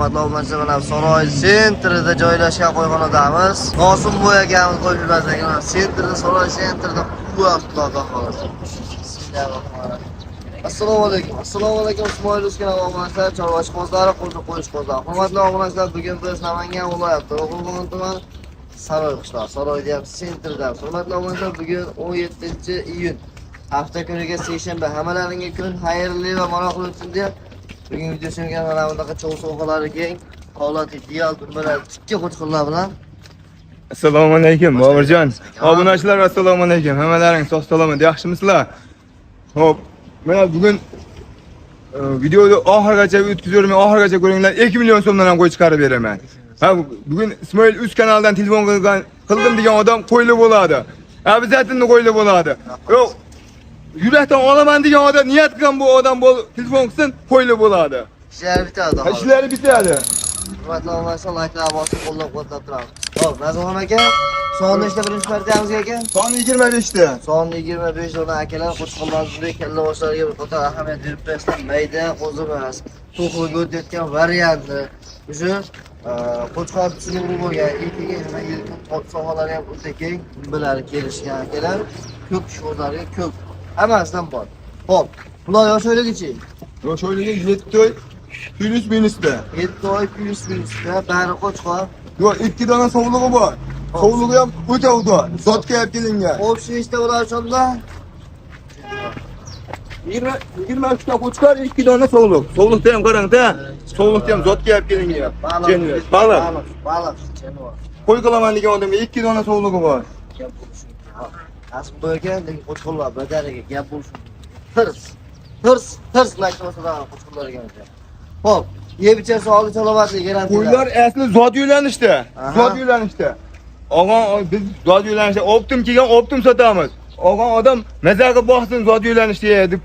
Hurmatli obunachilar, mana saroy центр ida joylashgan qo'yxonadamiz. Qosimboy akamiz qo'yib yurgan ekan. Центр da, saroy центр da qo'yapti, Xudo xohlasa. Bismillahirrohmanirrohim. Assalomu alaykum. Assalomu alaykum, Ismoil uz kanali obunachilar, chorvachi qo'zlari, qo'zi qo'yish qo'zlari. Hurmatli obunachilar, bugun biz Namangan viloyati To'raqo'rg'on tumani Saroy qishlog'i, saroyda ham центр da. Hurmatli obunachilar, bugun 17-iyun. Hafta kuniga seshanba. Hammalaringga kun xayrli va maroqli o'tsin deb bugun video syomka mana bunaqa cho'g' sohalari keng, holat ideal, dumbalar tikka qo'chqorlar bilan. Assalomu alaykum, Boburjon. Obunachilar, assalomu alaykum. Hammalaring sog' salomat, yaxshimisizlar? Xo'p, mana bugun videoni oxirigacha o'tkazib, oxirigacha ko'ringlar. 2 million so'mdan ham qo'y chiqarib beraman. Ha, bugun Ismoil uz kanalidan telefon qildim degan odam qo'yli bo'ladi. Обязательно qo'yli bo'ladi. Yo'q, yurakdan olaman degan odam, niyat qilgan bu odam telefon qilsin, qo'yli bo'ladi. Ishlari bitadi. Ha, ishlari bitadi. Hurmatli obunachilar, layklar bosib qo'llab-quvvatlab turamiz. Xo'p, Nazirxon aka, son nechta birinchi partiyamizga aka? Soni 25 ta. Sonni 25 dona akalar, qo'chqorlarni kalla boshlariga bir qator ahamiyat berib qo'yasizlar. Mayda qo'zi emas, to'qliga o'tayotgan varianti. O'sha qo'chqor tushunigi bo'lgan, etiga nima yelka sohalari ham o'ta keng, dumbalari kelishgan akalar, ko'k sho'rlari ko'k. Hammasidan bor. Xo'p, bular yosh oyligichi? Yosh oyligi 7 oy плюс минус da. 7 oy плюс минус da, bari qo'chqor. Yo'q, ikki dona sovlig'i bor. Sovlig'i ham o'ta o'ta. Zotga olib kelingan. Общий nechta bo'ladi shunda? 20 23 ta qo'chqor, ikki dona sovliq. Sovliqda ham qarang-da. Sovliqda ham zotga olib kelingan. Jenver. Baliq. Baliq, baliq, jonivar. Qo'y qilaman degan odamga ikki dona sovlig'i bor. Gap bo'lishi mumkin. Nasib bo'yga, lekin qo'chqorlar badaniga gap bo'lishi mumkin. Hirs. Hirs, hirs layk bo'lsa qo'chqorlar ekan. Xo'p, yeb ichar sog'lik salomatlik garantiya. Qo'ylar asli zot yo'lanishda. Aha. Zot yo'lanishda. Olgan biz zot yo'lanishda оптом kelgan, оптом sotamiz. Olgan odam maza qilib boqsin, zot yo'lanishda deb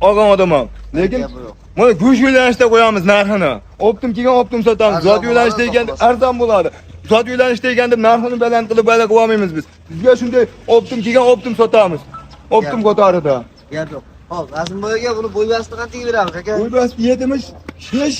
olgan odam ham. Lekin Gap yo'q. mana go'sht yo'lanishda qo'yamiz narxini. Оптом kelgan, оптом sotamiz. Arzon Zot yo'lanishda bo'ladi, ekan xolos. Arzon bo'ladi. Zot yo'lanishda ekan deb narxini baland qilib bala qilib olmaymiz biz. Bizga shunday оптом kelgan, оптом sotamiz. Оптом Gap. qatorida. Gap yo'q. Xo'p, Azimboy aka, buni bo'y basti qanchaga beramiz aka? Bo'y basti 75,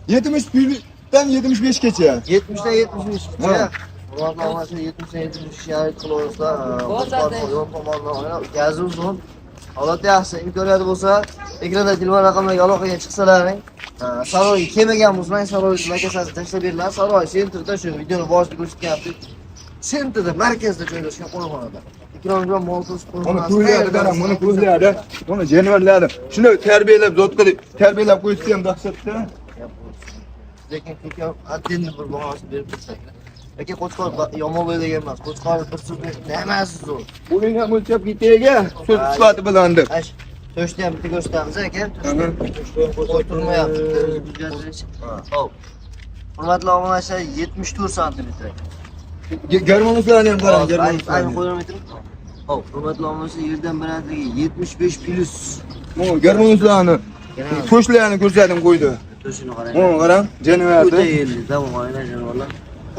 71 dan 75 gacha. 70 dan 75 Ha. gacha. Hurmatli obunachilar, 70 dan 75 yarim qilaversa, qo'chqor yon tomondan o'ynab, gazi uzun. Holat yaxshi, imkoniyati bo'lsa, ekranda telefon raqamlariga aloqaga chiqsalaring, saroyga kelmagan bo'lsang, saroy lokasiyasini tashlab beriladi. Saroy центр da, shu videoni boshida ko'rsatgandik. Центр da, markazda joylashgan qo'yxonada. Ikromjon Moltuz Buni qo'yxonasi. ko'zlari qarang, buni ko'zlari, buni jonivorlari. Shuni tarbiyalab, zot qilib, tarbiyalab qo'ysa ham dahshatda. Lekin ko'kam отдельный bir bahosini berib tursak. Aka, qo'chqor yomon o'ylagan emas. Qo'chqor bir so'z nimasi zo'r. Buni ham o'lchab ketayga, so'z sifati bilan deb. Ash, to'shni ham bitta ko'rsatamiz aka. Qo'y turmayapti. Xo'p. Hurmatli obunachilar, 74 santimetr. Garmonuslarni ham qarang, Ayni garmonuslarni. qo'yib turib. Xo'p, hurmatli obunachilar, yerdan balandligi 75 плюс. Bu garmonuslarni, to'shlarni ko'rsatdim qo'ydi. To'shini qarang. Mana qarang, O'ta jonivorni. yerli, davom o'yna jonivorlar.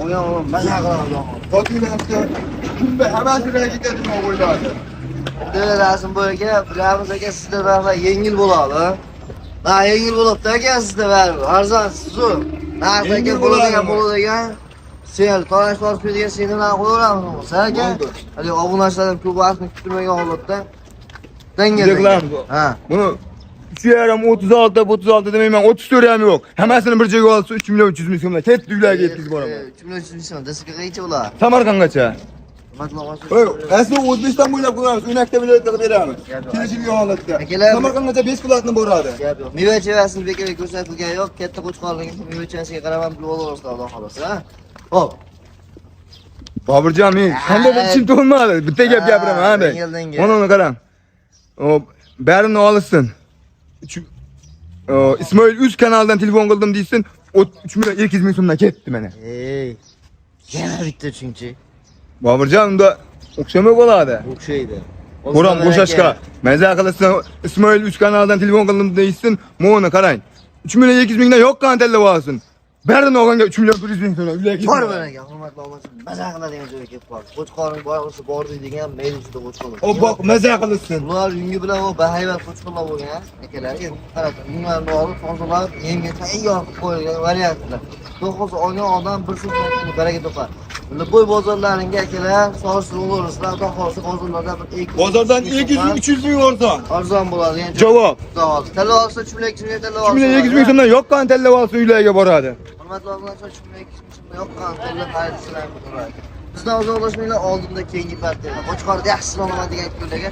Olgan odam maza qiladi. Zot yo'lanishda kunda hammasi bilan ketadigan qo'ylardi. Dedi Rasimboy aka, bilamiz aka, sizda narxlar yengil bo'ladi. Ha, yengil bo'libdi aka sizda baribir. Arzon siz-u. Narx aka Yengil bo'ladigan bo'ladimi? Bo'ladigan. Sel, tosh tortib beradigan seni narx qo'yaveramiz bo'lsa aka. Bo'ldi. Hali obunachilardan ko'p vaqtni kuttirmagan holatda danga. Juda qilamiz. Ha. Buni 3,5, 36, 36 demayman, 34 ham yo'q. Hammasini bir joyga olsa 3 million 300 ming so'mdan ketdi, uylarga yetkazib boraman. 3 million 300 ming so'm. Dasturga qancha bo'ladi? Samarqandgacha. Hurmatli obunachilar. Oy, asli O'zbekiston bo'ylab qilamiz, 12 ta viloyatga qilib beramiz. Gap yo'q. Kelishilgan holatda. Akalar- Samarqandgacha бесплатно boradi. Gap yo'q. Meva chevasini bekorga ko'rsatilgani yo'q. Katta qo'chqorligini meva chevasiga qarab ham bilib olaverasizlar, Xudo xohlasa. Ha? Xo'p. Boburjon, men qanday bir ichim to'lmadi. Bitta gap gapiraman, ha. Dengil, dengil. Mana uni qarang. Hop, barini olishsin. Ismoil uz kanalidan telefon qildim deysin, 3 million 200 ming so'mdan ketdi mana. Ey. Yana bitta tushuncha. Boburjon, unda o'xshamay qoladi. O'xshaydi. Bo'ron bo'shashga maza qilsin, Ismoil uz kanalidan telefon qildim deysin, mana qarang. 3 million 200 mingdan yoqqan tanlab olsin. Barini olganga 3 million 100 ming so'mdan uylarga Bor bilan hurmatli obunachilar, maza qiladigan joyga kelib qoldik. Qo'chqorning boyag'isi bor deydigan mayli ichida qo'chqor. O boq maza qilsin. Bular yungi bilan o bahaybat qo'chqorlar bo'lgan akalar. Endi qarang, yunglarni olib, tozalab, yemga tayyor qilib qo'yilgan variantlar. To'g'risi olgan odam bir so'm baraka topar. Bo'y bozorlaringga akalar, solishtirib olaverasizlar, xudo xohlasa bozorlarda bir 200 Bozordan 200 ming 300 ming arzon. Arzon bo'ladigan joy. Javob. Xudo xohlasa. Tanlab olsa 3 million 200 ming tanlab 3 olsa. million 200 ming so'mdan yoqqan tanlab olsa uylarga boradi. Hurmatli obunachilar, 3 million 200 ming so'mdan yoqqan tanlab xaridchilar bo'ladi. Bizdan uzoqlashmanglar, oldinda keyingi partiyalar. Qo'chqorda yaxshisini olaman degan kunlarga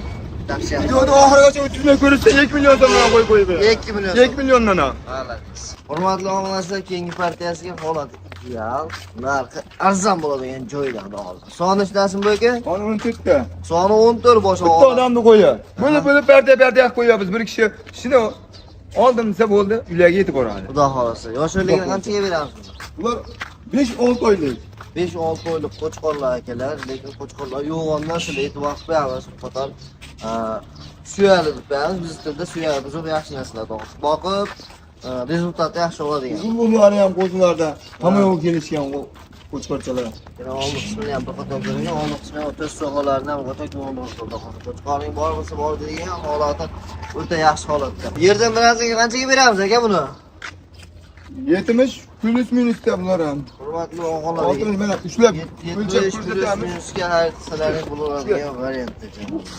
tavsiya. Videoni oxirigacha o'tkazmay ko'rishsa 2 million so'mdan qo'yib qo'yib beradi. 2 million. 2 milliondan ha. Молодец. Hurmatli obunachilar, keyingi partiyasiga holat ideal, narxi arzon bo'ladigan joyda xudo xohlasa. Soni nechtasi bu aka? Qonun 14 ta. Soni 14 bosh Bitta odamni qo'yadi. Bo'lib bo'lib partiya partiya qilib qo'yapmiz. Bir kishi shuni oldim desa bo'ldi, uylarga yetib boradi. Xudo xohlasa. Yoshligini qanchaga beramiz? Bular 5-6 oylik. 5-6 oylik qo'chqorlar akalar, lekin qo'chqorlar yo'g'ondan shular e'tibor qilib qo'yamiz, qator suyali deb qo'yamiz. Biz tilda suyali, biz yaxshi narsalar to'g'risi. Boqib, rezultati yaxshi oladigan. Uzun burunlari ham qo'zilarda hamma yo'l kelishgan qo'chqorchalar. Yana oldi qismini ham bir qator ko'ringan, oldi qismi ham to'sh so'g'alaridan bir qator ko'ringan. Qo'chqorning bor bo'lsa bor degan holati o'ta yaxshi holatda. Yerdan birazga qanchaga beramiz aka buni? 70 plus minusda bular ham. Hurmatli og'alar. 60 mana ushlab o'lchab 70 plus ko'rsatamiz. minusga xaridchilaring bo'ladigan variantda.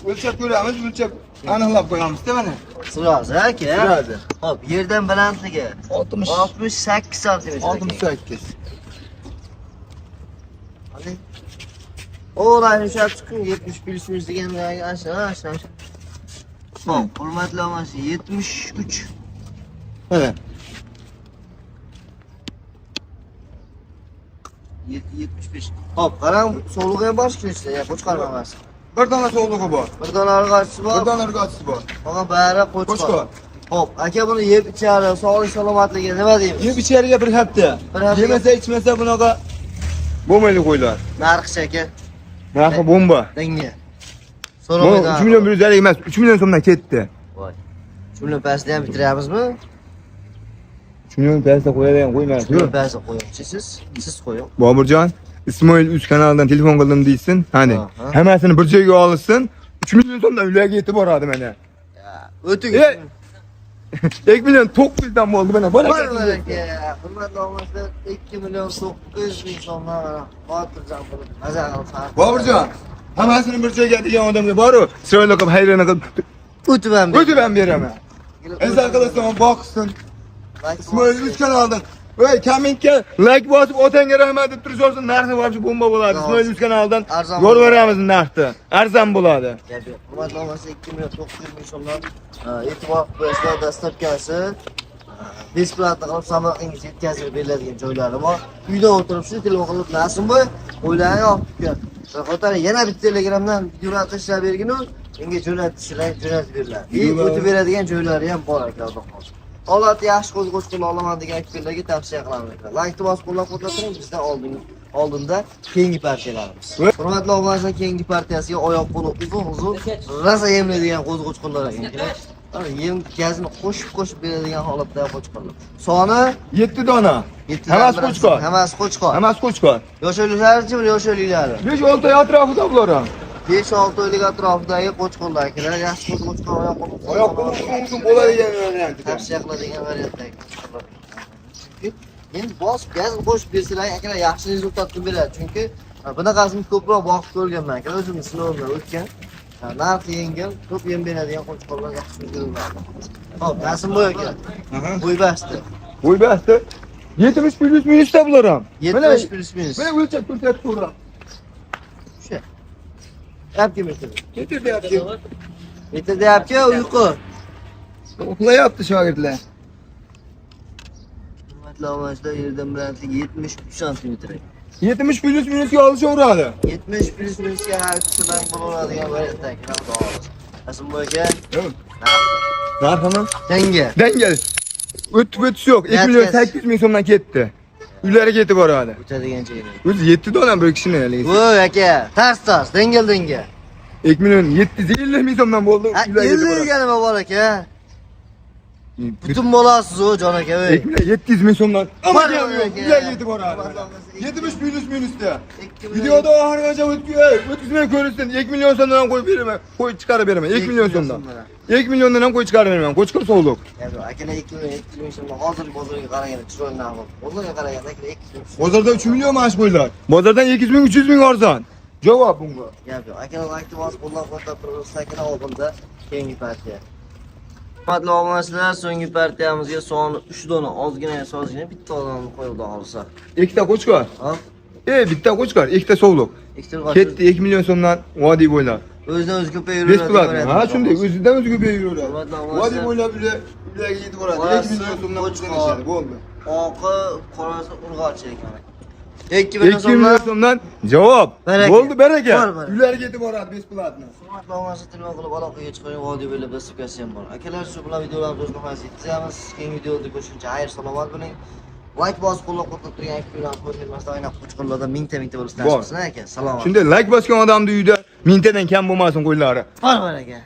O'lchab ko'ramiz, o'lchab aniqlab qo'yamiz-da mana. Sirazi aka. Sirazi. Hop, yerdan balandligi 60 68 santimetr. 68. Hadi. O'g'larni ushlab chiqing, 70 plus minus degan ana shu. Hop, hurmatli obunachi, 73. Mana. 75. Hop, qarang, sovlig'i ham bor shekilli, ya qo'chqor emas. Bir dona sovlig'i bor. Bir dona urg'ochisi bor. Bir dona urg'ochisi bor. Qolgan bari qo'chqor. Qo'chqor. Hop, aka buni yeb ichari, sog'lik salomatligi nima deymiz? Yeb ichariga bir hafta. Bir hafta. Yemasa ichmasa bunaqa bo'lmaydi qo'ylar. Narxi aka, Narxi bomba. denga. Bu So'ramaydi. 3 million 150 emas, 3 million so'mdan ketdi. Voy. 3 million pastda ham bitiramizmi? 3 million pastda qo'yadigan 3 qo'ymaydi. million pastda qo'yingchi siz. Siz qo'ying. Boburjon, Ismoil 3 kanalidan telefon qildim deysin. Hani, Aha. hammasini bir joyga olsin. 3 million so'mdan uylarga yetib boradi mana. Ya, o'ting. 2 million 900 dan bo'ldi mana. Bor Bor aka, hurmatli obunachilar, 2 million 900 ming so'mdan mana xotirjam bo'lib, maza qilib xarid. Boburjon, hammasini bir joyga degan odamga boru, chiroyli qilib, xayrini qilib O'tib ham o'tib ham beraman. Azal qilsin, boqsin. Ismoil 3 kanalidan. Voy, kommentga like bosib, otangga rahmat deb turishorsin, narxi вообще bomba bo'ladi. Ismoil 3 kanalidan Arzon yorib narxni. Arzon bo'ladi. Gap yo'q. Hurmatli obunachilar, 2 million 900 ming so'mdan e'tibor qilib qo'yasizlar, dastlabkasi besplатно qilib Samarqandga yetkazib beriladigan joylari bor. Uyda o'tirib shu telefon qilib Nasimboy qo'ylarni olib kelgan. Bir qator yana bitta Telegramdan videolar tashlab bergin u, menga jo'natishlar jo'natib beriladi. O'tib beradigan joylari ham bor aka, Xudo xohlasa. Holati yaxshi qo'z qo'chqorlar olaman degan fikrlarga tavsiya qilamiz. Laykni bosib qo'llab-quvvatlab turing, bizdan oldinda keyingi partiyalarimiz. Hurmatli obunachilar, keyingi partiyasiga oyoq qo'li uzun uzun rosa yemlaydigan qo'z qo'chqorlar ekan. Mana yem gazini qo'shib beradigan holatda qo'chqorlar. Soni 7 dona. 7 Hammasi qo'chqor. Hammasi qo'chqor. Hammasi qo'chqor. Yosh o'yliklarichi, yosh o'yliklari. 5-6 oy atrofida bular ham. 5-6 oylik atrofidagi qo'chqorlar akalar, yaxshi qo'z qo'chqor oyoq qo'li uzun. Oyoq qo'li uzun uzun bo'ladigan variantida. Tavsiya qiladigan variantdagi qo'chqorlar. Chunki endi bosib gaz qo'shib bersalar akalar yaxshi rezultat qilib beradi. Chunki bunaqasini ko'proq boqib ko'rganman akalar, o'zimni sinovimdan o'tgan. Narxi yengil, ko'p yem beradigan qo'chqorlar yaxshi ko'riladi. Hop, Nasimboy aka, bo'ybasti. Bo'ybasti 70 plus minusda bular ham. 70 plus minus. Mana o'lchab ko'rsatib ko'raman. O'sha. Gap kelmaydi. Ketir deyapti. Bitta deyapti, uyqu. Uxlayapti shogirdlar. Hurmatli obunachilar, yerdan balandligi 73 santimetr. 70 plus minusga olishaveradi. 70 plus minusga har kishidan bo'laveradigan variantda aka, xudo xohlasa. Nasimboy aka, Narximi? tanga. Dangal. O'tib o'tish yo'q. 2 million 800 ming so'mdan ketdi. Uylariga yetib boradi. O'tadigan joyini. O'zi 7 dona bir kishini haligi. Voy aka, tars tars, dengil denga. 2 million 750 ming so'mdan bo'ldi. Ha, Uylariga yetib 50 boradi. ga nima bor aka? Butun bolasiz u jon aka. Ey. 2 million 700 ming so'mdan. Amma Bor gap yo'q. aka. Ularga yetib boradi. 70 minus minusda. Videoda oxirigacha o'tkazmay ko'rsin. 2 million so'mdan ham qo'yib beraman. Qo'y chiqarib beraman. 2 million so'mdan. 2 milliondan ham qo'y chiqarib beraman. Qo'chqor sovliq. Gap yo'q. Akalar 2 million 700 ming so'mdan hozir bozorga qaraganda chiroyli narx bor. Bozorga qaraganda akalar 2 million. Bozorda 3 million mana shu qo'ylar. Bozordan 200 ming, 300 ming arzon. Javob bunga. Gap yo'q. Akalar laykni bosib qo'llab-quvvatlab turibsiz akalar oldinda keyingi partiya. Hurmatli obunachilar, so'nggi partiyamizga soni 3 dona ozgina ozgina bitta odamni qo'yib xudo xohlasa. Ikkita qo'chqor. Ha? Bitta qo'chqor, ikkita sovliq. Ikkita urg'ochi Ketdi 2 million so'mdan vodiy bo'ylab. o'zidan o'zi ko'payaveradi. Besplatно. Ha, shunday o'zidan o'zi ko'payib yuraveradi. Hurmatli obunachilar. Vodiy bo'ylab ularga yetib boradi. 2 Qorasi million so'mdan qo'chqor. qo'chqor bo'ldi. Oqi, qorasi urg'ochi ekan. 2 million 2 million so'mdan so'mdan javob. Baraka. Bo'ldi, baraka. Bor, baraka. Ularga yetib boradi besplatно. Hurmatli obunachilar, telefon qilib aloqaga chiqing, vodiy bo'ylab dostavkasi ham bor. Akalar, shu bilan videolarimizni o'z nihoyasiga yetkazamiz. Keyingi videoda ko'rishguncha xayr, salomat bo'ling. Like bosib qo'llab-quvvatlab turgan aka-ukalarimiz qo'yib aynan qo'chqorlardan mingta mingta bo'lib Bor. tashlashsin aka. Salomat. Shunday like bosgan odamni uyida mingtadan kam bo'lmasin qo'ylari. Bor, bor aka.